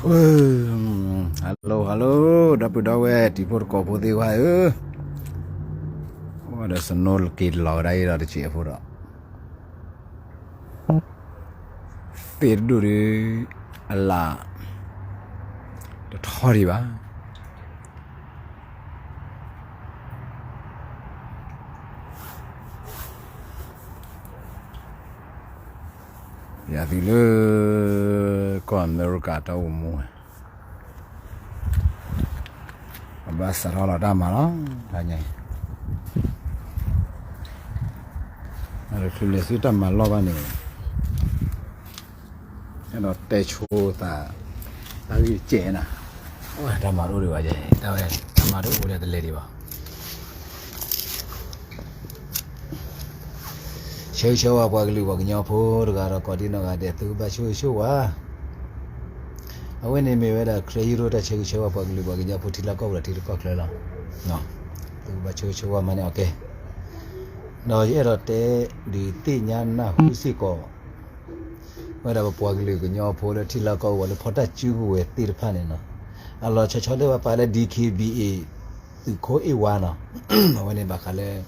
Hello hello, ဒီပုၢ်ဒီဝဲၢ်တံၤဖိသကိးဖိသ့ၣ်တဖၣ်ဧၢ, အိၣ်ဒီး snow က့ၤလီၤကဒါအံၤဒီးတစဲးဖိဒီး သ့ၣ်တဒူၣ်ဒီး အလၣ်တထီၣ်ဒံးဘၣ်. ယၤသုလၢ ကီၢ်အမဲရကၤတၢ်အိၣ်မူဝဲ, အဘၣ်စးထီၣ်လီၤတၢ်မၤလီၤ, တၢ်ညါအံၤ အတချုးလဲၤဆူတၢ်မၤလီၢ်ဘၣ်န့ၣ် အဲၣ်ဒိးတဲဆိသး တၢ်ဂ့ၢ်တကဲးနၤ, တၢ်မၤတအိၣ်ဒံးဘၣ်, တၢ်ဝဲ တၢ်မၤတအိၣ်ဒံးတလဲၤဒံးဘၣ်. ဆၢဂ့ၤဆၢဝါပှၤကလုာ်ပှၤကညီဖိတဂၤဒီး ကိးဒံနီၢ်ဂၤဒဲး သုကဘၣ်ဆိၣ်ဂ့ၤဆိၣ်ဝါ. အဝဲန့ၣ်မ့ၢ်ဝဲဒၣ် ခရံာ်ယိရိတၢ်ဆၢဂ့ၤဆၢဝါပှၤကလုာ်ပှၤကညီဖိ ထံလီၢ်ကီၢ်ပူၤဒီးထံတကီၢ်ချၢလီၤ. သုကဘၣ်ဆိၣ်ဂ့ၤဆိၣ်ဝါမၤန့ၢ်အီၤကဲ. ဒီးယအဲၣ်ဒိးတဲဒုးသ့ၣ်ညါနၢ်ဟူစ့ၢ်ကီး ဝဲဒၣ်ပပှၤကလုာ်ကညီဖိလၢထံလီၢ်ကီၢ်ပူၤလၢဖီတၢ်စုကဝဲၤသ့ၣ်တဖၣ်န့ၣ်နီၤ, အလီၤဆီဆီလၢပှၤပာ်လၢ D K B A သုးခိၣ်အ့ၣ်ဝါနီၤ, အဝဲန့ၣ်ဘၣ်ဃးလၢ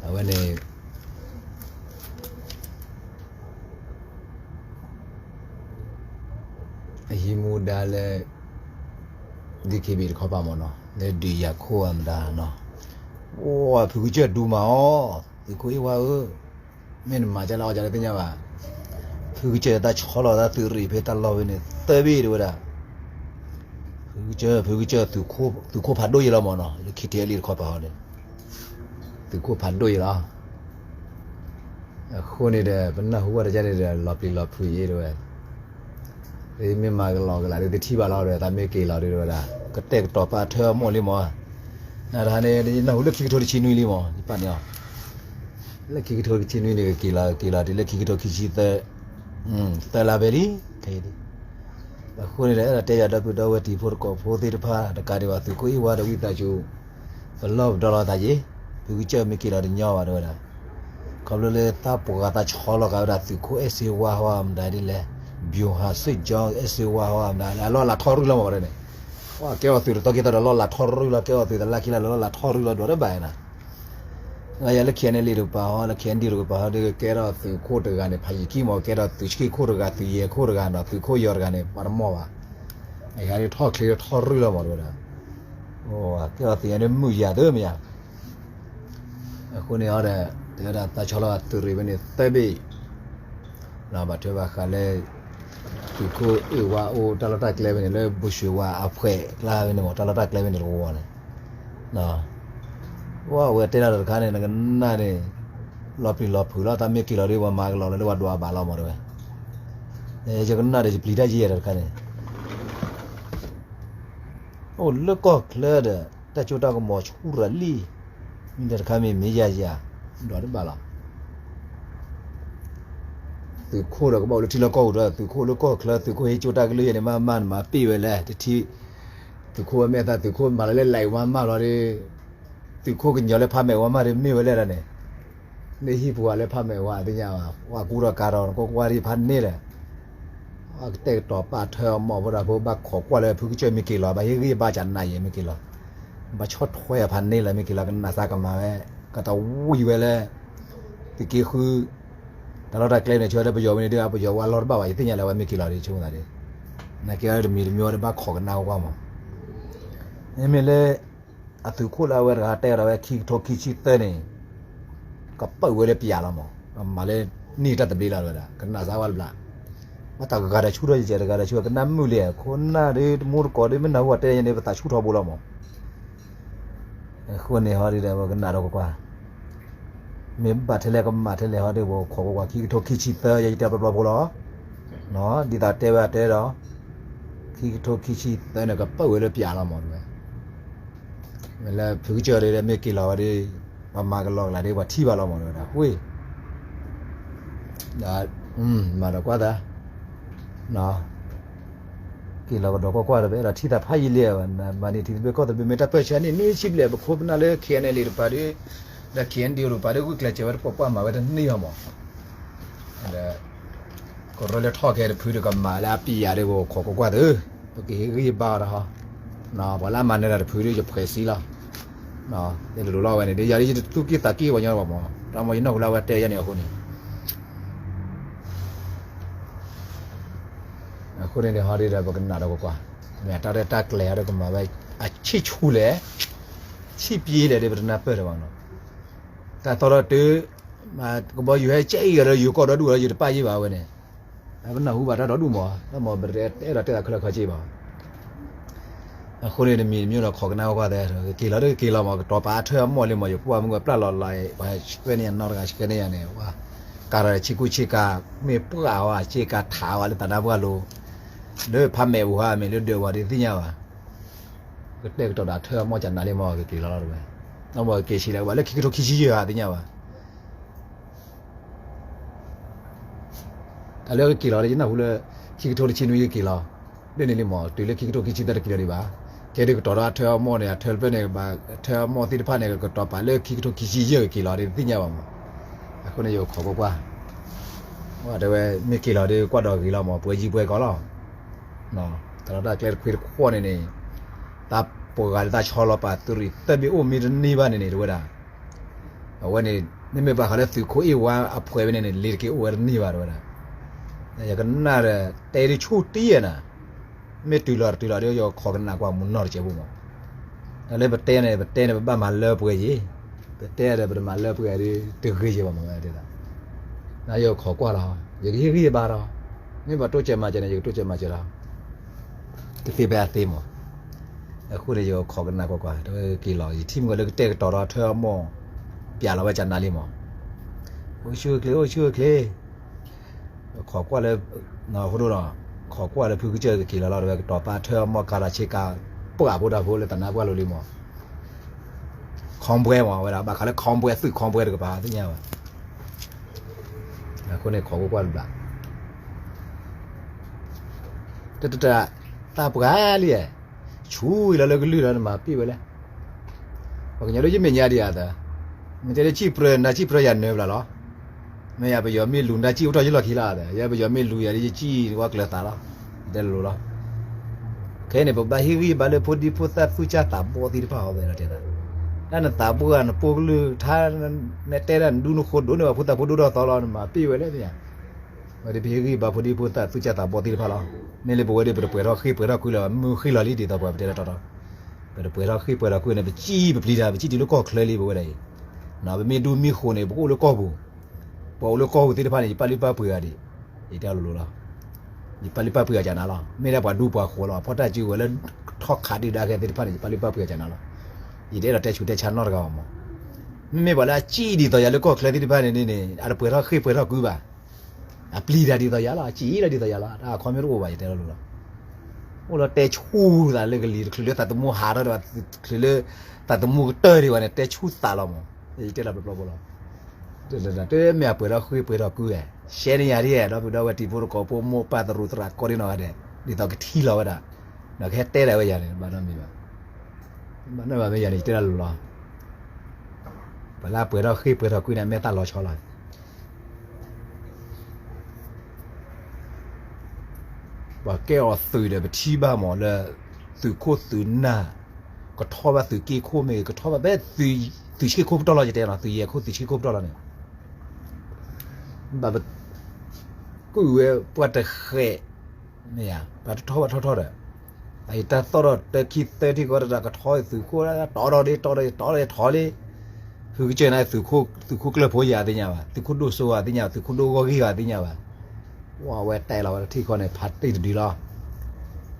အဝဲန့ၣ် အဟံးမူဒါလၢ D K B A တခီပၤမ့ၢ်နီၤ, လၢဒုးယၤခိၣ်အမတၤနီၤ, အိၣ်ဖုကစၢၢ်ဒူမးအီၤ, သုးခိၣ်အ့ၣ်ဝါဧၢ, မ့ၢ်နမၤကၢ်လၢအီၣ်ကၢ်လၢသ့ၣ်ညါဘၣ်. ဖုကစၢၢ်တၢ်ဆီလီၤတၢ်သုးရ့ၣ်ဖဲတၢ်လီၢ်ဝဲန့ၣ် သၢဘ့ၣ်တဝဲဒၣ်. ဖုကစၢၢ် ဖုကစၢၢ် သုးခိၣ်ဖးဒိၣ်ယဲလီၤမ့ၢ်နီၤ, လၢ K T L A တခီပၤအီၤန့ၣ် သုးခိၣ်ဖးဒိၣ်ယဲလီၤ. အဃိန့ၣ်ဒီး ပနၢ်ဟူဝဲတကဲန့ၣ်ဒီး လီၤပျံၤလီၤဖုးယဲတဝဲ, မ့ၢ်မၤကလီကလးဒီး တထံၣ်ဘၣ်လီၤဒီး တၢ်မ့ၢ်က့ၤလီၤဒီးဝဲဒၣ် ကတဲာ်ကတီၤပာ်ထွဲအီၤမ့ၢ်လံမ့ၢ်, နတဟါန့ၣ် နၢ်ဟူလၢခံကထိတဆံနွံလံမ့ၢ် ယပာ်န့ၢ်အီၤ, လၢခံကထိတဆံနွံန့ၣ် ကက့ၤလီၤ က့ၤလီၤတုၤလၢခံကထိခံဆံသၢ, သၢလါဖဲလံ, ခဲအံၤ အဃိန့ၣ်ဒီး အဲၣ်ဒိးတဲယၤဒီပုၢ်ဒီဝဲၢ်တံၤဖိသကိးဖိသ့ၣ်တဖၣ် တကးဒံးဘၣ် သုးခိၣ်အ့ၣ်ဝါဒီးဝံသးစူၤ ပလီၢ်ပဒီလီၤသးယ့ၣ်, ဖုကစၢၢ်မ့ၢ်က့ၤလီၤတညီဘၣ်တဝဲဒၣ်, ခီဖျိလၢသးပှၢ်သးဆီလီၤကးဝဲဒၣ် သုးခိၣ်အဲၣ်စ့ဝါဟီမတၤဒ်လဲၣ်, ဗျူဟာစစ်ကြောင်း အဲၣ်စ့ဝါဟီမတၤ အလီၢ်လၤထီရုၢ်လီၤမ့ၢ်ဝဲဒၣ်န့ၣ်, ကဲအီၤသုးတသီခံသီဒီးလီၢ်လၤထီရုၢ်လီၤ, ကဲအီၤသုးတလါခံလါလီၢ်လၤထီရုၢ်လီၤ ဒွးတဘၣ်နၤ ယၤလၢ K N L A တကပၤဟီ လၢ K N D တကပၤဟီဒီး ကဲထီၣ်သုးခိၣ်တဂၤန့ၣ် ဖးယံာ်ခံမ့ၢ် ကဲထီၣ်သုးဆံခိၣ်တဂၤ သုးယဲၢ်ခိၣ်တဂၤဒီး သုးခိၣ်ယီၤတဂၤန့ၣ် ပှၤတမီၢ်ဘၣ်, အယၤဒ်ထီၣ်ချ့ထီၣ်ရုၢ်လီၤမ့ၢ်တဝဲဒၣ်, ကဲထီၣ်သုးယဲၢ်န့ၣ်မုာ်ယၤသၢမ့ၢ်ယၤ, အဃိန့ၣ်အီၤဒီး တဲဝဲဒၣ်သးဆီလီၤသုးရ့ၣ်ဝဲန့ၣ်သၢဘ့ၣ် ဘၣ်ထွဲဘၣ်ဃးလၢ သုးခိၣ်အ့ၣ်ဝါအိၣ်တၢ်လီၢ်တၢ်ကျဲဝဲန့ၣ် လၢဘိၣ်ၡ့ဝါအဖှဲးကျါဝဲန့ၣ်မ့ၢ် တၢ်လီၢ်တၢ်ကျဲဝဲန့ၣ်တဝီန့ၣ်, ဝဲတဲဒၣ်ဒီးတခါန့ၣ် နကနၣ်န့ၣ် လီၤပျံၤလီၤဖုးလီၤ တၢ်မ့ၢ်က့ၤလီၤဒီး ပှၤမၤကလီၤလီၤဒီး ပှၤဒွးဘၣ်လီၤမ့ၢ်တဝဲ, ယကနၣ်ဒီးယပျံၤတၢ်ယံာ်ယဲဒီးတခါန့ၣ် အိၣ်လၢကီၢ်ချၢဒီး တၢ်ကၠိတၢ်ကမီၤဆူၣ်ရၤလံ, မ့ၢ်တၢ်တခါမ့ၢ်မ့ၢ်ယၤယၤ, ဒွးတဘၣ်လီၤ, သုးခိၣ်ဒီးကဘၣ်အိၣ်လၢထံလီၢ်ကီၢ်ပူၤဒီး သုးခိၣ်လၢကီၢ်ချၢ သုးခိၣ်ဟ့ၣ်ကၠိတၢ်ကလုၢ်ယဲန့ၣ် မၤမၤနမၤပ့ၢ်ဝဲလဲၣ်, တထံၣ် သုးခိၣ်ဝဲမ့ၢ်အသး သုးခိၣ်မၤလီၤလၢလဲၤဝါမၢ်လီၤဒီး သုးခိၣ်ကညီလၢဖးမဲာ်ဝါမၢ်ဒီးမ့ၢ်ဝဲလဲၣ်ဒီးန့ၣ်, မ့ၢ်ဟံၣ်ပူၤဝဲလၢဖးမဲာ်ဝါသ့ၣ်ညါဘၣ်, ဝဲကူဒီးကါဒီး နကွၢ်ကွၢ်ဒ်ဖးန့ၣ်ဒီး အကတဲာ်ကတီၤပာ်ထွဲအီၤမ့ၢ်ဖိဒီး ဖိဘၣ်ခိးကွၢ်လၢဖုကစၢၢ်မ့ၢ်က့ၤလီၤ ဘၣ်ဟ့ၣ်ဂံၢ်ဘါစးနးယဲမ့ၢ်က့ၤလီၤ, ဘၣ်ဆီၣ်ထွဲအဖးန့ၣ်လၢမ့ၢ်က့ၤလီၤ ကနၣ်စၢ်ကမၤဝဲ, ကတဝံၤဝဲလၢ သုးက့ဃု တၢ်လီၢ်တၢ်ကျဲန့ၣ် ဆၢဝဲဒၣ်ပယီၤဝဲန့ၣ်ဒီး ပယီၤဝဲလီၤတဘၣ်ဘၣ် ယသ့ၣ်ညါလၢဝဲမ့ၢ်က့ၤလီၤဒီး ဆိကမိၣ်သးဒီး နာ်က့အီၤတမံၤတမံၤဝဲဒီးဘၣ်ခိးကနၣ်ကွၢ်မး, မ့မ့ၢ်လၢ အသုးခိၣ်လၢအဝဲတဂၤတဲဝဲဒၣ်ဝဲခံကထိခံဆံသၢန့ၣ် ကပၢၢ်ဝဲလၢပျၢ်လီၤမး, ကမၤလၢန့ၢ်တၢ်သဘျ့လီၤဝဲဒၣ် ကနၣ်စၢ်ဝဲတဘျီ, ဘၣ်တၢ်ဂၤဒီးဆူၣ်ထီၣ်ယဲၢ်တဂၤဒီးဆူၣ် ကနၣ်မုာ်လံ, ခိၣ်နၢ်ဒီးတမူတကိးဒီး မ့ၢ်နၢ်ဟူအတဲန့ၣ် ပသးဆူၣ်ထီဘိလီၤမး အဃိန့ၣ်ဟီဒ်ဒီး ပကနၣ်ဒီးကွၢ်ကွၢ်, မ့ၢ်ဘၣ်ထဲလဲၣ်ကမၣ်ထဲလဲၣ်ဟီဒ် ပခိးကွၢ်ကွၢ် ခံကထိခံဆံသၢ ယတဲပျီပျီဖိလီၤ, ဒ်သိးတဲဝဲအတဲဒီး ခံကထိခံဆံသၢန့ၣ် ကပၢၢ်ဝဲလၢပျၢ်လီၤမးတဝဲ, မ့ၢ်လၢဖုကစၢၢ်ဒီး မ့ၢ်က့ၤလီၤဝဲဒီး ပှၤမၤကလီကလးဒီး ပှၤထံၣ်ဘၣ်လီၤမးတဝဲဒၣ် ဝ့ၢ် ဒီး မၤဒီးကွၢ်သး က့ၤလီၤကဒီးကွၢ်ကွၢ်ဒီး ပအဲၣ်ဒိးထံၣ်သးဖးယံာ်လံ, မၤန့ၢ်ထံသဘျ့ကီၢ်သဘျ့ မ့ၢ်တၢ်ပၢၢ်ဆၢန့ၣ်န့ၢ်ဆံဘျဲၣ် ပခိၣ်ပနၢ်လၢ K N L A တပၤဒီး ဒီး K N D O တပၤဒီး ဂုာ်ကျဲးစၢးဝဲတပှၢ်ပှၢ်မၤဝဲတန့ၢ်အီၤမး, ဒီး ပရၢလၢထီၣ်ခဲတဖုဒီးကမၤလၢအပံာ်ယၤဒီး ပခိးကွၢ်ကွၢ်သု, ပကဟ့ၣ်ဂံၢ်ဟ့ၣ်ဘါအီၤတဟီ, ပှၤလၢအမၤနၢၤတၢ်တဖုဒီး ယဖှဲးစံလီၤ, တလိၤလီၤဝဲန့ၣ် ဒီးယၤဒ်ယတသူၣ်က့ၣ်သးက့ၣ်ပှၤညီဘၣ်မး, တၢ်မ့ၢ်ယနီၢ်ဟူလၢအဝဲတဲယၤန့ၣ်အဃိန့ၣ် အဃိန့ၣ်န့ၣ် ဟီဒ်ဒီး ပကနၣ်ဒီးကွၢ်ကွၢ်, မ့ၢ်တၢ်ရဲၣ်တၢ်ကျဲၤဟီဒီးကမၤဝဲ အဆံၣ်ဆူလဲၣ်, ဆံၣ်ပျ့လဲၣ်ဒီး ပတနၢ်ပၢၢ်တၢ်ဘၣ်နီၤ, တၢ်သီထီၣ်တုၤ ကဘီယူၤဟဲကဲအံၤဒီး ယိၤကီၢ်ဒီဒူၣ်ဒီး ယတပာ်ယ့ၢ်ဘၣ်ဝဲန့ၣ်, ပနၢ်ဟူဘၣ်တၢ်ဒီဒူၣ်မး, တၢ်မ့ၢ်ပတအဲၣ်ဒိးတဲသးခဲလၢာ်ခဲဆ့ဘၣ် အဃိန့ၣ် တမံၤတမံၤဒီး ခိးကနၣ်ကွၢ်ကွၢ်သဲ, က့ၤလီၤဒီးက့ၤလီၤမး, ကတီၤပာ်အထၢအမိၢ်လံမး, ယကွၢ်မုၢ်ကပျၢ်လီၤလီၤ, ပှၤဆှၢန့ၢ်ယၤနီတဂၤ ဆှၢန့ၢ်ယၤန့ၣ်, ကၤဒီးဆ့ကူဆ့ကၤ, မ့ၢ်ပှၢ်ဝဲ ဆ့ကၤထးဝဲလၢသးနါပှၢ်လိၤ, လၢဖးမဲာ်ပူၤဟါမ့ၢ်လၢဒၢးဝဲဒ်သ့ၣ်ညါဘၣ်, ကတဲာ်ကတီၤဒီးအထၢအမိၢ်ကနၤလံမး, ကက့ၤလီၤလီၤတဝဲ, နီၢ်မးကက့ၤဆံးလၢကဘၣ်လၢခံကထိခံဆံယဲၢ်ဧါသ့ၣ်ညါဘၣ် တၢ်လၢကက့ၤလီၤဒီး ယနၢ်ဟူလၢ ခံကထိတဆံနွံကက့ၤလီၤ, လၢန့ၣ်လံမး, တုၤလၢခံကထိခံဆံသၢတက့ၤလီၤဒံးဘၣ်, ကဲဒုးကတီၤထီၣ်အထၢအမိၢ်န့ၣ်, အထၢဖျၢၣ်န့ၣ်, အထၢအမိၢ်သ့ၣ်တဖၣ်န့ၣ် ကတီၤပာ်လၢခံကထိခံဆံယဲၢ်ကက့ၤလီၤဒီး တသ့ၣ်ညါဘၣ်မး, အဃိန့ၣ် ယခိးကွၢ်ကွၢ်, တဲဝဲ မ့ၢ်က့ၤလီၤဒီးကွၢ်ဒီးဂ့ၤလီၤမး, ပှဲၤယံၤပှဲၤကီးလီၤ, တၢ်လီၢ်တၢ်ကျဲတခွ့တခွီန့ၣ်န့ၣ်, တၢ်ပှၤဂၤလၢတၢ်ဆီလီၤပာ်သုးရ့ၣ်သၢဘ့ၣ်အိၣ်မ့ၢ်တန့ၢ်ဘၣ်န့ၣ်န့ၣ် တဝဲဒၣ် အဝဲန့ၣ် မ့မ့ၢ်ဘၣ်ဃးလၢသုးခိၣ်အ့ၣ်ဝါအဖှဲးဝဲန့ၣ်န့ၣ် လ့ၤတက့ၤအိၣ်ဝဲတန့ၢ်ဘၣ် တဝဲဒၣ်, ယကနၣ်ဒီး တဲဒ်ဆူၣ်တံၢ်နၤ, မ့ၢ်တုၤလီၤတတုၤလီၤဒီး ယခိးကနၣ်ကွၢ်မုၢ်နီၢ်တစဲးဖိမး, တၢ်လၢပတဲန့ၣ် ပတဲန့ၣ် ပဘၣ်မၤလၢပှဲၤယံၤ, ပတဲဒီးပတမၤလၢပှဲၤဒီး တဂ့ၤယဲၢ်ဘၣ်မးဝဲဒၣ်, ယခိးကွၢ်လီၤ, ယကဟ့ၣ်ဂံၢ်ဟ့ၣ်ဘါလီၤ, မ့ၢ်ပှၤတိစၢၤမၤစၢၤန့ၣ် ယကတိစၢၤမၤစၢၤလီၤ တသ့ဖဲအသ့မး, အဃိန့ၣ် ယခိးကနၣ်ကွၢ်ကွၢ် တဝဲက့ၤလီၤ, ယထံၣ်မုၢ်ကီၤလၢကတဲာ်ကတီၤဒီးထၢအမိၢ်, ပျးလီၤဝဲကနၤလံမး, အိၣ်ဆူၣ်အိၣ်ချ့ အိၣ်ဆူၣ်အိၣ်ချ့, ခိးကွၢ်လၢ, ခိးကွၢ်လၢဖုကစၢၢ်ကက့ၤလီၤလီၤ တဝဲကတီၤပာ်ထၢအမိၢ်ကၤလီၤဆ့ကၤ, ပှၢ်ဖိတၢ်ဖိလၢသးနါပှၢ်လိၤလံမး, ခီဘွဲမး ဝဲဒၣ် ဘၣ်ဃးလၢခီဘွဲ သုးခီဘွဲတကပၤသ့ၣ်ညါဘၣ်, အဃိန့ၣ် ခိးကွၢ်ကွၢ်တဘျီ တၢ်ပှၤလံ, ဆူၣ်လီၤလၢကလုၢ်လီၤ နမၤပ့ၢ်ဝဲလဲၣ်, ပှၤကညီဒ်ယမဲာ်ညါဒံးဧါသၢ, မ့ၢ်တဲလၢစံၣ်ပြၢနၤစံၣ်ပြၢယၤနၢဘျီလီၤ, မ့ၢ်ယၤပယီၤမ့ၢ်လူၤနၤစံၣ်အိၣ်ထီၣ်ယလီၢ်ခံလီၤသၢ, ယၤပယီၤမ့ၢ်လူၤယၤဒ်ယစံၣ်ဝဲကျၢၤသးလီၤ, တဲလိၤလီၤ ခဲအံၤန့ၣ် ပဘၣ်ဟ့ၣ်ဂံၢ်ဘါလၢဖိဒံဖိသၣ်သူၣ်စၢ်သးဘီၣ်သ့ၣ်တဖၣ်အီၤဝဲလီၤတဲသး, တၢ်နသးပှၢ်နပိၢ်ကလုၢ် ထါ, နတဲဒၣ်နဒူနဃိဒိၣ်န့ၢ်ဘၣ်ဖိသၣ်ဖိဒိၣ်ထီၣ်သီလီၤ နမၤပ့ၢ်ဝဲလဲၣ်မ့ၢ်ဧါ, ဝဲဒၣ်ပဟ့ၣ်ဂံၢ်ဘါဖိဒံဖိသၣ်သူၣ်စၢ်သးဘီၣ်သ့ၣ်တဖၣ်လီၤ, မ့ၢ်လၢပဝဲဒၣ်ပတပှဲၤထီၣ်ဃ့ၢ်ပှဲၤထီၣ်ကွံလၢၤ မုၢ်ဃ့ၢ်လီၤလံဒ်သိးပှၤပတဲတၢ်တီတီ, ပတပှဲၤထီၣ်ဃ့ၢ်ပှဲၤထီၣ်ကွံန့ၣ် ပစံၣ်ပပျံၤတၢ် ပစံၣ်တုၤလၢကီၢ်ချၢလံပဝဲဒၣ်အံၤ, ပမ့ၢ်ဒူမ့ၢ်ဃိန့ၣ် ပကအိၣ်လၢကီၢ်ပူၤ, ပှၤအိၣ်လၢကီၢ်ပူၤသ့ၣ်တဖၣ်န့ၣ် ယပာ်လုၢ်ပာ်ပှ့ၤဂၤဒံး, ယတဲလိၤလိၤလီၤ, ယပာ်လုၢ်ပာ်ပှ့ၤအီၤကနၤလီၤ, မ့ၢ်ဒၣ်ပှၤဒူပှၤဃိၤလီၤ ဖီၣ်တၢ်စုကဝဲၤလၢ ထီၣ်ခးဒုၣ်ဒါခဲသ့ၣ်တဖၣ်န့ၣ် ယပာ်လုၢ်ပာ်ပှ့ၤအီၤကနၤလီၤ, ယတအဲၣ်ဒိးတဲဆူးတဲဆါနီတဂၤဘၣ်မး, မ့မ့ၢ်ပှၤလၢအစံၣ်ဒ်သိးယၤလၢကီၢ်ချၢသ့ၣ်တဖၣ်န့ၣ်န့ၣ် အတပှဲၤထီၣ်ဃ့ၢ်ပှဲၤထီၣ်ကွံဘၣ်, အပျံၤတၢ်ဒ်သိးယၤလီၤ အစံၣ်လီၤဒ်သိးယၤလီၤ တၢ်အခီမ့ၢ်တအိၣ်ဘၣ် ယတဲလိၤလိၤလီၤ, အိၣ်လီၤတဲဆူၣ်သးလၢကလံၤတချုးလၢသးသမူဟးထီၣ်ဒံးဘၣ်, ချုးလၢသးသမူကတၢၢ်ဒံးဘၣ်န့ၣ် တဲဆူၣ်သးလီၤမး, ယတဲလီၤပျီပျီဖိလီၤ, တမ့ၢ်အပှဲၤထီၣ်ဃ့ၢ်ပှဲၤထီၣ်ကွံဝဲ, ရှဲန့ၢ်ယၤဒ်ဧါ ဒီပုၢ်ဒီဝဲၢ်တံၤဖိသကိးဖိမိၢ်ပၢ်သရူးသရၣ်ကိးဒံနီၢ်ဂၤဒဲး, ဒ်သိးကထံၣ်လီၤဝဲဒၣ်, ဒီးကဟဲတဲဒၣ်ဝဲယၤန့ၣ် ဘၣ်နီတမံၤဘၣ်, ဘၣ်နီတမံၤဘၣ်မ့ၢ်ယၤန့ၣ် ယတဲဒၣ်လိၤလီၤ ပှၤလၢအပှဲၤထီၣ်ဃ့ၢ်ပှဲၤထီၣ်ကွံန့ၣ် အမဲာ်သၣ်လီၤဆီလီၤ, ပှၤကဲအီၤသုးဒီးပထံၣ်ဘၣ်မးလၢ သုးခိၣ်သုးနၢ်, ကထီၣ်ဘၣ်သုးက့ခိၣ်မ့ၢ်ဂ့ၤ ကထီၣ်ဘၣ်ဖဲ သုးဆ့ၣ်ခိၣ်ပတီၢ်လီၤ ယတဲနီၤ သုးယဲၢ်ခိၣ်သုးဆ့ၣ်ခိၣ်ပတီၢ်လီၤန့ၣ်, ဘၣ်ပကုၢ်ဝဲပှၤတဃဲး မ့ၢ်ဧါ, ပှၤတထီၣ်ဘၣ်ထီၣ်ထီၣ်ဒီး, အအံၤတၢ်သီၣ်ထီၣ်တၢခံသၢထံၣ်ဃီတၢ် ကထီသုးခိၣ် တီဒီးဒ့တီဒီးတီဒီးထီလံ, ဖုကစၢၢ်န့ၣ် သုးခိၣ်ကျၢၢ်ဖိယၤသ့ၣ်ညါဘၣ်, သုးခိၣ်ဒိၣ်စိဂၤသ့ၣ်ညါဘၣ်, သုးခိၣ်ဒိၣ်ဂီၢ်ဂ့ၢ်ဂၤသ့ၣ်ညါဘၣ်, ဝဲတဲလီၤဝဲတထံၣ်ဃီန့ၣ် ဖးတံၢ်တဒုလီၤ,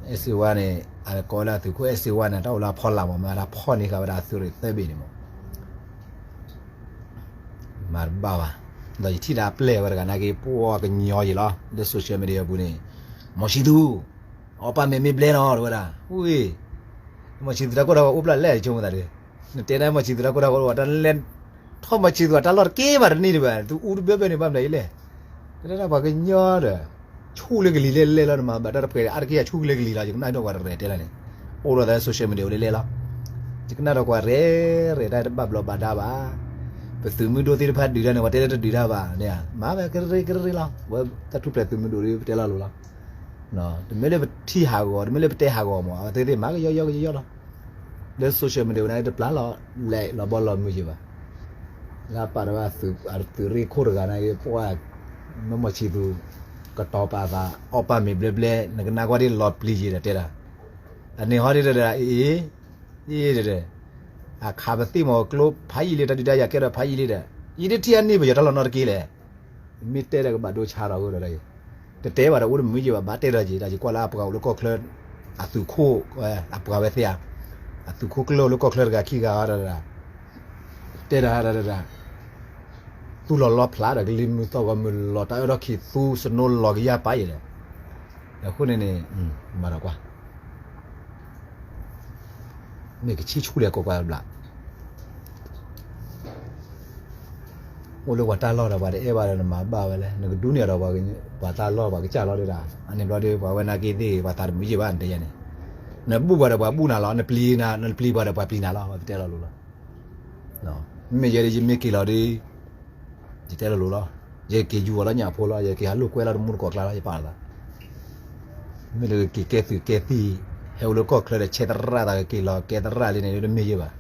အဲၣ်စ့ဝါန့ၣ် အကိးဝဲလၢသုးခိၣ်အဲၣ်စ့ဝါန့ၣ် တၢ်အိၣ်လၢအဖီလာ်မး မ့ၢ်ဝဲဒၣ်ဖီၣ်န့ၢ်ဃာ်ဝဲဒၣ်သုးရ့ၣ်သၢဘ့ၣ်န့ၣ်မး မၤတဘၣ်ဘၣ်, ဒီးယထံၣ်ဒၣ်အပျဲၢ်ဝဲတဂၤနာ်က့ ပှၤကညီယံၤလီၤ လၢ social media ပူၤန့ၣ်, မီၢ်ဆံးသူ, အီၣ်ပၢ်မဲာ်မ့ၢ်ဘျဲနီၤ တဝဲဒၣ်, ဝ့ၢ်, မီၢ်ဆံးသူတၢ်ကိၢ်တၢ်ဂီၤအိၣ်ဖျါလဲၣ် ယဆိကမိၣ်သးဒီး, နတဲဒၣ်မီၢ်ဆံးသူတၢ်ကိၢ်တၢ်ဂီၤအိၣ်တၢ်လဲၣ်, ထီၣ်မီၢ်ဆံးသူအတၢ်လီၢ်တက့ၢ်ဘၣ်တန့ၢ်ဒံးဘၣ် သုအူတဘၢဘၢန့ၣ် ဘၣ်မနုၤလဲၣ်, တၢ်လၢပှၤကညီဒီး ဆူၣ်လၢကလံၤလဲၣ်လဲၣ်လီၤ နမၤဘၣ်တၢ်တပှဲၤအါတက့ၢ် ဆူၣ်လၢကလံၤလီၤ ယကနၣ်ဒိၣ်ပှၤတရဲၣ်တဲလၢန့ၣ်, အိၣ်ဒီးသး social media အိၣ်လဲၣ်လဲၣ်လီၤ, ယကနၣ်ဒီးပှၤရဲၣ်ရဲၣ်တၢ်တဘၣ်ဘျီးဘၣ်ဒါဘၣ်, ပသုးမုၢ်ဒိၣ်သ့ၣ်တဖၣ်ဒုးတၢ်န့ၣ် ပှၤတဲလၢတဒုးတၢ်ဘၣ်န့ၣ်ဧါ, မၤဝဲကရ့ကရ့လီၤ, ဝဲတၢ်ထူၣ်ဖျဲးသုးမုၢ်ဒိၣ်ဒီး ပတဲလီၤလိၤလီၤ. တမ့ၢ်လၢပထံၣ်ဟးဂီၤ, တမ့ၢ်လၢပတဲဟးဂီၤမး, အဝဲသ့ၣ်သ့ၣ်မၤကယီယီကယီယီလီၤ. လၢ social media န့ၣ် တပျၢ်လီၤ, လဲၤလီၤဘီလီၤမုာ်ယံၤဘၣ်. လၢအပာ်ဒီးအသုးရ့ၣ်ခိၣ်တဂၤန့ၣ် ပှၤ မ့ၢ်မီၢ်ဆံးသူ ကတီၤပာ်သး အီၣ်ပာ်မ့ၤဘျဲဘျဲ, နကနၣ်ကွၢ်ဒ်လီၤပျံၤယံၤဒီးတဲဒၣ်, အန့ၣ်ဟီဒ်ဒီး အ့ အ့ ဒီး အခးပသ့ၣ်မး ကျိဖးယံာ်လံတၢ်ဒုးတၢ်ယၤကဲထီၣ်ဖးယံာ်လံဒီး ယတထံၣ်အန့ၢ်ပယီၤတၢ်လီၢ်နီတက့ၢ်လဲၣ်. မ့ၢ်တဲဒီးကဘၣ်ဒိဆါဒီးအဂီၢ်ဒီး တတဲဘၣ်ဒီးအိၣ်တမုာ်ယံၤဘၣ်, ဘၣ်တဲဒီးက့ၤ တၢ်ယကွၢ်လၢအပှၤအိၣ်လၢကီၢ်ချၢ အသုးခိၣ် အပှၤဝဲသ့ၣ်ဧါ, အသုးခိၣ်ကျၢၢ်အိၣ်လၢကီၢ်ချၢတဂၤခံဂၤအီၤဒီး တဲဒၣ်ဒၣ်ဒၣ် သူလီၤလီဖျးဒီးကလံၤမုာ်သီၣ်ဂီၤမုာ်လီၤ တၢ်အၢၣ်ထီၣ်ခံ သူစနိလီၤကယၢ်ပာ်ယံၤဒီး အဃိန့ၣ်န့ၣ် မၤဒီးကွၢ် မ့ၢ်ကဆံၣ်ဆူၣ်လံကိးကွၢ်တဘျီ အိၣ်လၢပှၤတၢ်လီၢ်ဒီး ပှၤတအဲၣ်ဘၣ်ဒီး နမၤဘၣ်ဝဲလဲၣ်, နကဒူန့ၢ်အီၤဒီး ပှၤတၢ်လီၢ် ပှၤကစၢ်လီၤဒၣ်, အန့ၣ်ဘျီဒီး ပှၤဝဲနာ်က့သ့ၣ် ပှၤသးတမုာ်ယံၤဘၣ် နတဲယၤန့ၣ်, နဘူၣ်ပှၤဒီးပှၤဘူၣ်နၤလီၤ, နပျံၤနၤ နပျံၤပှၤဒီးပှၤပျံၤနၤလီၤ ပှၤကတဲလီၤလိၤလီၤ. မ့ၢ်ယဲဒ်ယမ့ၢ်က့ၤလီၤဒီး ယတဲလီၤလိၤလီၤ, ယက့ၤယူၤအီၤလၢညၣ်ဖိလီၤ, ယက့ၤဟးလိာ်ကွဲလီၤတမူတကိးကျါလီၤ ယပာ်လီၤသး, မ့ၢ်လၢကက့ၤကဲသုးကဲသံ, ဟဲအိၣ်လၢကီၢ်ချၢဒီး ဆဲးသရၣ်သးကက့ၤလီၤကဲသရၣ်လံန့ၣ် တမ့ၢ်ယဲဘၣ်.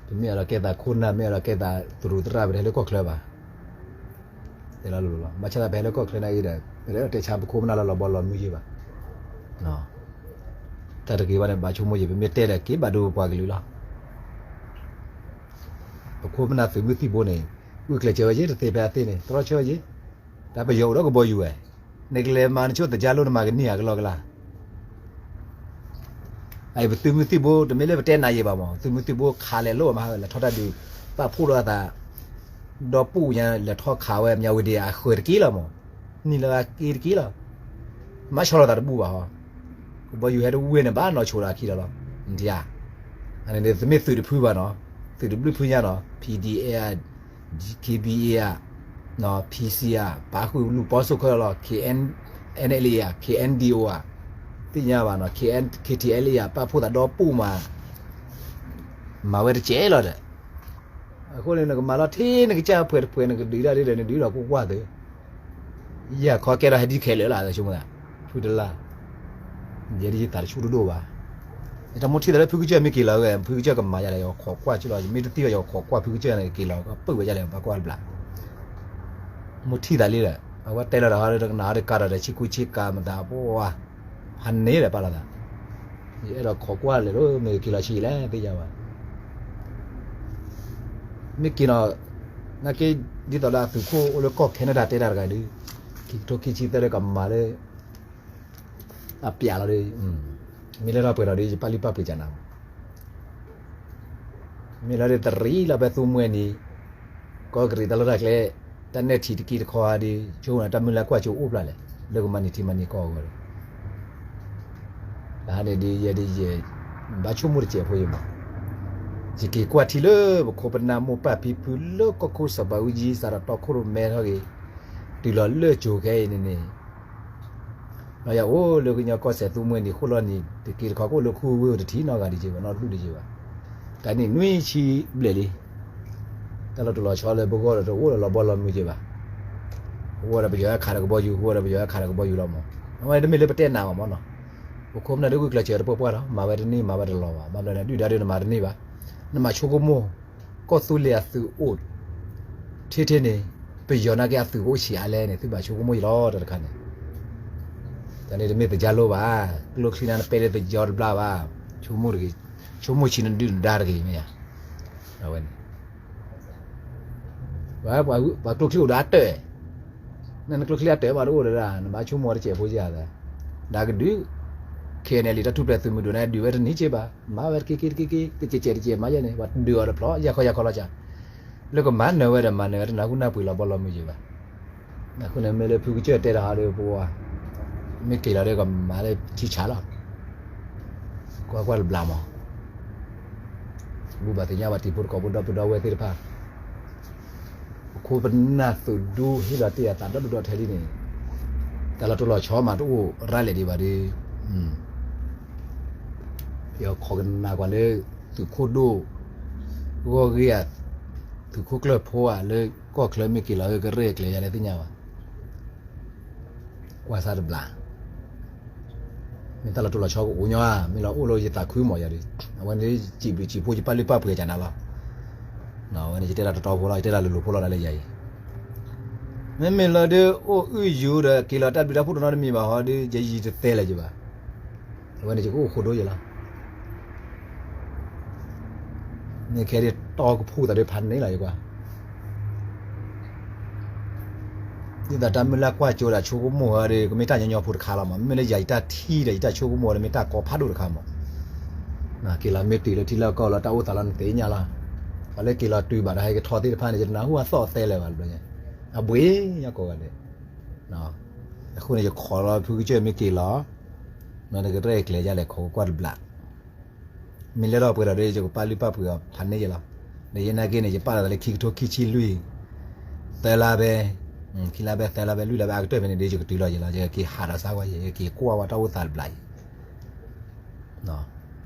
တမ့ၢ်အလီၤကဲသးခိၣ်နၢ်, မ့ၢ်အလီၤကဲသးသရူးသရၣ် ပတဟဲလၢကီၢ်ချၢဘၣ်. တဲလီၤလိၤလီၤ, ဘၣ်ဆၣ်သးပဟဲလၢကီၢ်ချၢန့ၣ်အံၤဒီး ပတတဲဆါပခိၣ်ပနၢ်လၢလီၤဘီလီၤမုၢ်ယံၤဘၣ်. တၢ်တဂ့ၤဘၣ်န့ၣ် ဘၣ်ဆိကမိၣ်ယံၤ, ပမ့ၢ်တဲဒီးက့ၤဘၣ်ဒိပပှၤကလုာ်လီၤ. ပခိၣ်ပနၢ်သုးမုၢ်သံၣ်ဘိန့ၣ် ဂုာ်ကျဲးစၢးဝဲယ့ၢ် တသ့ဖဲအသ့န့ၣ် တြီဆၢဝဲယ့ၢ်, တၢ်ပယီၤအိၣ်ဒီးကဘီယူၤဝဲ, နကလဲၤမၤနဆိၣ်သကြားလိၣ် နမၤကန့ၢ်ဧါကလီကလီ. အံၤ ပသုးမုၢ်သံၣ်ဘိ တမ့ၢ်လၢပတဲနၤယံၤဘၣ်မး, သုးမုၢ်သံၣ်ဘိခးလဲၤလိၣ်မး လဲၤထီၣ်တၢ်ဒုး ပာ်ဖှိၣ်လိာ်အသး ဒီပုၢ်ညါ လဲၤထီၣ်ခးဝဲ မၠးဝတံၤ အဃၢၤတက့ၢ်လီၤမး, နံၤလၢအက့တက့ၢ်လီၤ. မၤဆီလီၤသးတဘူၣ်ဘၣ်ဟီ, ကဘီယူၤဟဲတဝ့ၢ်န့ၣ် ဘၣ်နီၢ်ဆိဒီးအခံလီၤလီၤ. နထံၣ်ဧါ, အန့ၣ်န့ၣ် တမ့ၢ်သုးတဖုဘၣ်နီၤ, သုးတဘျုးဖုညါနီၤ, P D A ဧါ, K B A ဧါ, P C ဧါ, ပာ်ဃုာ်လူၤပိာ်စ့ၢ်ကီးလီၤ, K N L A ဧါ, K N D O ဧါ, သ့ၣ်ညါဘၣ်နီၤ, K N, K T L A ဧါ, ပာ်ဖှိၣ်သးဒီပုၢ်မး မၤဝဲတကဲလီၤဒီး, အဃိန့ၣ် နကမၤလီၤထဲနကစၢ်ပှဲၤတပှဲၤ နကဒုးတၢ်ဒ်ဒီး နဒုးဒီးကွၢ်ကွၢ်သု, ယၤခီကဲထီၣ်ဟဲဒ်ခဲလၢာ်လီၤ ဆိကမိၣ်သး, ဖုတလၢ်, ယဲဒ်ယသးတဆူၣ်တဒိၣ်ဘၣ်, ယတၢ်မိၣ်ထံၣ်သးလၢဖုကစၢၢ်မ့ၢ်က့ၤလီၤဝဲ ဖုကစၢၢ်ကမၤယၤဒီး ယခိးကွၢ်ကၠိလီၤ ယမ့ၢ်တသံဘၣ် ယခိးကွၢ်ဖုကစၢၢ်န့ၣ် က့ၤလီၤကပုၢ်ဝဲဒ်လဲၣ် ဘၣ်ကွၢ်တဘျီ, မိၣ်ထံၣ်သးလံဒီး အဝဲတဲလီၤဒီးဟီဒီး တကနၣ်ဟီဒီးကၤဒီး ဆ့ကူဆ့ကၤမတၤပှၤ ဟးန့ၣ်ဒီးပာ်လီၤသး, ယအဲၣ်ဒိးခိးကွၢ်လဲၣ်လၢ မ့ၢ်က့ၤလီၤဆံးလဲၣ် သ့ၣ်ညါဘၣ်, မ့ၢ်က့ၤနီၤ, နာ်က့ ဒ်သိးလၢအသုးခိၣ်အိၣ်လၢကီၢ် Canada တဲတၢ်တဂၤဒုး, ခံကထိခံဆံသၢဒီးကမၤလၢ အပျးလီၤဒီး, မ့ၢ်လၢထီၣ်ပှဲၤထီၣ်ဒီး ယပာ်လုၢ်ပာ်ပှ့ၤကနၤမး မ့ၢ်လီၤဒီးတရံးလီၤဖဲသူမှဲနံၤ, ကီၢ်ကရံးတၢ်လီၢ်တၢ်ကျဲ, တၢ်နဲၣ်ထံးတက့ၢ်တခီဧါဒီး ဆိကမိၣ်တၢ်မုၢ်လၢ်ကွၢ်စိအိၣ်ဖျါလဲၣ်, လၢကမၤန့ၢ်ထံမၤန့ၢ်ကီၢ်အဂီၢ်ဒီး, တဟါန့ၣ်ဒ်ယဲဒ်ယဲ, ဘၣ်ဆိကမိၣ်တစဲးဖိယံၤမး, ယက့ၤကွၢ်ထံလၢပခိၣ်ပနၢ်မိၢ်ပၢ်ဖံဖုလၢကီၢ်ခိၣ်စီၤပၤအူကၠံ စးထီၣ်တီခိၣ်ရိၣ်မဲထီၣ်က့ၤ, တုၤလီၤလၢကၠိၤခဲအံၤန့ၣ်န့ၣ် လီၤယၤအိၣ်လၢကညီကီၢ်စဲၣ်သူမှဲနံၤဃိၣ်လီၤနံၤ တက့ၤတခီကအိၣ်လၢခူဝ့ၢ်တထံၣ်နီတဂၤဒံးက့ဘၣ် နီတဒူၣ်ဒံးက့ဘၣ်, တနံၣ်နွံဆံဘျဲၣ်လံ, တၢ်လီၤတိၢ်လီၤဆီလၢပဂီၢ်ဒီးတအိၣ်ဒီးလီၤဘီလီၤမုၢ်က့ဘၣ်, ဟူဝဲဒီးပယီၤဟဲခးဒီးကဘီယူၤ ဟူဝဲဒီးပယီၤဟဲခးဒီးကဘီယူၤလီၤမး, အဝဲန့ၣ်တမ့ၢ်လၢပတဲနၤဘၣ်မးနီၤ, ပခိၣ်ပနၢ်ဒုးဂုာ်ကျဲးစၢးတပှဲၤပှဲၤလီၤ မၤဝဲတန့ၢ်မၤဝဲတလီၤဘၣ် ဘၣ်ဘျီန့ၣ် ဒုၣ်ဒါဒုးနမၤတန့ၢ်ဘၣ်, နမၤဆိကမိၣ် ကီၢ်သူလ့ၤအသုးအိၣ် ထဲထဲန့ၣ် ပယီၤနာ်က့အသုးကအိၣ်ဆံးအါလဲၣ်န့ၣ် သုဘၣ်ဆိကမိၣ်ယံၤလီၤတၢ်တခါန့ၣ်, တၢ်န့ၣ်တမ့ၢ်သကၢလိဘၣ်, ကျိချံန့ၣ်နပဲလၢသကၠီတဘျါဘၣ်, ဆိကမိၣ်တဂ့ၤ, ဆိကမိၣ်ဆံးနဒုၣ်နဒါတဂ့ၤမ့ၢ်ဧါ, အဝဲန့ၣ် ပှၤကျိချံအိၣ်ဒီးအတၢၢ်, နကျိချံအတၢၢ်မးတအိၣ်ဒီး နဘၣ်ဆိကမိၣ်တစဲးဖိယၤသး, ဒီးကဒုး KNLA တၢ်ထူၣ်ဖျဲးသုးမုၢ်ဒိၣ်န့ၣ် ဒုးဝဲတန့ၢ်က့ဘၣ်, မၤဝဲတက့ၢ်က့ၢ်တက့ၢ်က့ၢ် တစဲးစဲးတစဲးမၤယဲန့ၣ် ပှၤဒုးအီၤတဖျီ ယၤခီယၤခီလီၤစၢ်, လၢကမၤနၢၤဝဲဒီးမၤနၢၤဝဲတနၢ်ဟူနၢ်ပှ့ၤလီၤဘီလီၤမုၢ်က့ဘၣ်, အဃိန့ၣ်မ့ၢ်လၢဖုကစၢၢ်တဲတဟါဒီးပဝဲ, မ့ၢ်က့ၤလီၤဒီးကမၤလၢထံဆးလီၤ, ကွၢ်ကွၢ်တဘျါမး ဘူၣ်ဘၣ်သ့ၣ်ညါဘၣ်တံၤဖိတကိးဖိဒီပုၢ်ဒီဝဲၢ်သ့ၣ်တဖၣ်, ပခိၣ်ပနၢ်သုးဒူဟ့ၣ်လီၤတ့ၢ်အသးဒီဒူၣ်ဒီထဲလံန့ၣ်, တၢ်လီၤတိၢ်လီၤဆီမးတအိၣ်ရၤလဲာ်ဒံးဘၣ်ဒီး, ပယီၤခိးကနၣ်ကွၢ်လၢ သုးခိၣ်ဒိၣ် ဂီၢ်ဂ့ၢ်ဧါ, သုးခိၣ်ကျၢၢ်ဖိဧါ လၢကီၢ်ချၢမ့ၢ်က့ၤလီၤ ကရဲၣ်ကျဲၤယၤလၢသ့ၣ်ညါဘၣ်, ကွၢ်သးတဘျး, မ့ၢ်တၢ်လီၤတိၢ်လီၤဆီကအိၣ်ညီဧါ, မ့ၢ်လီၤအိၣ်လၢယသးခုမးယၤဒီး, အဝဲန့ၣ် စံးဘျုးစံးဖှိၣ်ယပာ်လုၢ်ပာ်ပှ့ၤကနၤလီၤ. အဝဲန့ၣ် ယတဲတၢ်တတီဖိလီၤ, ယတဲတၢ်လိၤလိၤဖိလီၤဒၣ်လၢယၤအံၤ, မ့မ့ၢ်လၢဒုးအိၣ်အုၣ်ယူၤဒီး က့ၤလီၤတၢ်ဘျုးတၢ်ဖှိၣ်တနီတမံၤဘၣ်ဟီဒီး ယယံၤတသဲလၢၤယဘၣ်, အဝဲန့ၣ် ယကအိၣ်ဃိဒိယလီၤ. မ့ၢ်ခဲဒ်တီကဖှိၣ်သးဒ်ဖးန့ၣ်လီၤ ယကွၢ်, ဒ်သိးတၢ်မုၢ်လၢ်ကွၢ်ကၠိဒီးဆိကမိၣ်ဟီဒီး ကမ့ၢ်တၢ်ညီညီဖိတခါလီၤမး, မ့မ့ၢ်လၢယၤယတၢ်ထံၣ်ဒီး ယတၢ်ဆိကမိၣ်ဒီး မ့ၢ်တၢ်ကီဖးဒိၣ်တခါမး, က့ၤလီၤမ့ၢ်တုၤလၢထံလၢကီၢ်လီၤ တၢ်အိၣ်သးလီၤနသ့ၣ်ညါလီၤ, ပှၤလၢက့ၤလီၤတုၤဘၣ်ဒီး ဟဲကထီသ့ၣ်တဖၣ်န့ၣ် ယတနၢ်ဟူအသီၣ်အသဲလၢၤဘၣ်တဘျီညါ, အဘှ့ၣ်ညါကိးဂၤဒဲး အဃိန့ၣ် ယခိးလီၤဖုကစၢၢ်မ့ၢ်က့ၤလီၤ, မ့ၢ်နကရဲၣ်ကျဲၤယၤလဲၤခိးကွၢ်တဘျး, မ့ၢ်လဲၤထီၣ်ပှဲၤဒီး ယကပာ်လုၢ်ပာ်ပှ့ၤအီၤဖးန့ၣ်ယလီၤ. ဒီးယနာ်က့န့ၣ် ယပာ်လီၤသးလၢခံကထိခံဆံလွံၢ်, သၢလါဖဲ, ခံလါဖဲ သၢလါဖဲ လွံၢ်လါဖဲ အကတၢၢ်ဖဲန့ၣ်ဒီး ယကတုၤလီၤယလီၤ, ယက့ၤဟးဒီးစါဝဲယဲ, ယက့ၤကွၢ်ဝဲတၢ်အိၣ်သးတဘျး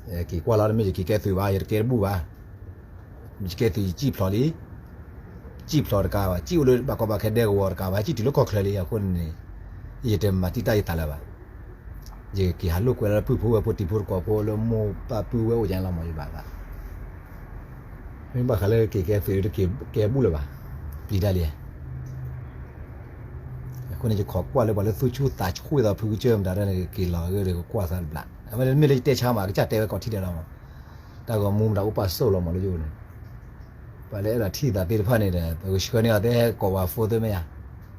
ယဲ က့ၤကွၢ်လီၤ, တမ့ၢ်ယက့ၤကဲသုးဘၣ်, ယတကဲတဘူၣ်ဘၣ်, ယကဲသုးယစံၣ်ဖျိးလံ, စံၣ်ဖျိးတကးဘၣ်, စံၣ်အိၣ်လၢဘၣ်ကီဘၣ်ခဲဒဲကဝီၤတကးဘၣ်, စံၣ်တုၤလၢကီၢ်ချၢလံအဃိန့ၣ်, ယတမၤတံာ်တာ်ယသးလၢၤဘၣ်, ယက့ၤဟးလိာ်ကွဲလၢပုၢ်ဖိဝဲၢ်ဖိတံၤဖိသကိးဖိလၢမိၢ်ပၢ်ပုၢ်ဝဲၢ်အိၣ်ယါလီၤမးယဘၣ်သး, မ့ၢ်ဘၣ်ဃးလၢက့ၤကဲသုးတက့ၤကဲဘူၣ်လၢၤဘၣ်, ပျံၤတၢ်လံ အဃိန့ၣ် ယခိးကွၢ်လၢပှၤလၢသူၣ်ဆူၣ်သးဆူၣ်သးဖုကစၢၢ်မတၤဒ်န့ၣ် က့ၤလီၤအဂ့ၢ်ဒီး ကကွၢ်သးတဘျး, အဝဲမ့ၢ်လၢယတဲဆါမး ကစၢ်တဲဝဲကိးထံၣ်ဒဲးလီၤမး, တၢ်ဂီၤမူမတၤအိၣ်ပာ်စိၣ်လီၤမးလၢယအိၣ်န့ၣ်, ပှၤလၢအဲၣ်ဒိးထံၣ်သးသ့ၣ်တဖၣ်န့ၣ်ဒီး ပကဆှၢန့ၢ်အီၤသ့ဟဲကိးပှၤဖိသ့ၣ်မ့ၢ်ဧါ,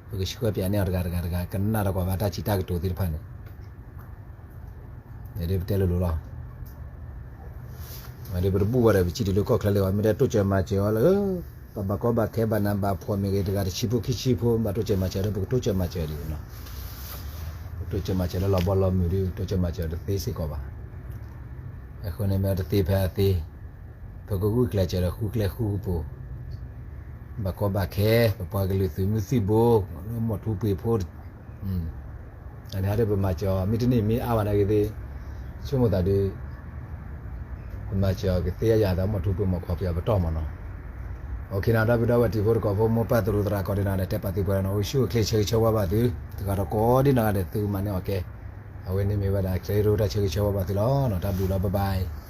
ပကဆှၢပၠးန့ၢ်အီၤတဂၤတဂၤတဂၤ ကနၣ်တၢ်ကွၢ်ဘၣ်တၢ်စံးတၢ်ကတိၤသ့ၣ်တဖၣ်န့ၣ် ဒ်ပတဲလိၤလိၤလီၤ. ဒီးပတဘူၣ်ဝဲဒီး ပစံၣ်တုၤလၢကီၢ်ချၢလံအီၤ မ့ၢ်တဲတိစၢၤမၤစၢၤအီၤလၢ ပဘၣ်ကီဘၣ်ခဲဘၣ်နးဘၣ်ဖှီၣ်မ့ၢ်ဂ့ၤ တဂၤတဆံဖိခံဆံဖိ ဘၣ်တိစၢၤမၤစၢၤဒီး ပကတိစၢၤမၤစၢၤဒံး, ပတိစၢၤမၤစၢၤလၢလီၤဘီလီၤမုၢ်ဒီး တိစၢၤမၤစၢၤတသ့စ့ၢ်ကီးဘၣ်. အဃိန့ၣ်မ့ၢ်တသ့ဖဲအသ့, ပကဂုာ်ကျဲးစၢးဒီးဃုကျဲဃုကပူၤ, ဘၣ်ကီဘၣ်ခဲ ပပှၤကလုာ်သုးမုၢ်သံၣ်ဘိ လၢမိၢ်ထူပှ့ၤဖိ အန့ၣ်ဟဲဒီးပမၤစၢၤအီၤ မ့ၢ်တန့ၢ်မ့ၢ်အါဘၣ်နာ်က့သ့ၣ်, ဆိကမိၣ်သးဒီး ပမၤစၢၤအီၤကသ့အယၤသး မိၢ်ထူပှ့ၤမိၢ်ခီပယီၤပတီၢ်မးနီၤ. အိၣ်ခ့နီၤ ဒီပုၢ်ဒီဝဲၢ်တံၤဖိသကိးဖိ မိၢ်ပၢ်သရူးသရၣ်ကိးဒံးနီၤဒီး တဲပာ်သုပှဲၤနီၤ အိၣ်ဆူၣ်အိၣ်ချ့ဆၢဂ့ၤဆၢဝါဘၣ်သု, တဂၤဒီးကိးဒံးနီၤဒီး သုကမၤန့ၢ်အီၤကဲ, အဝဲန့ၣ်မ့ၢ်ဝဲဒၣ် ချ့ရိတၢ်ဆၢဂ့ၤဆၢဝါဘၣ်သုလီၤ. တၢ်ဘျုးလီၤ bye bye.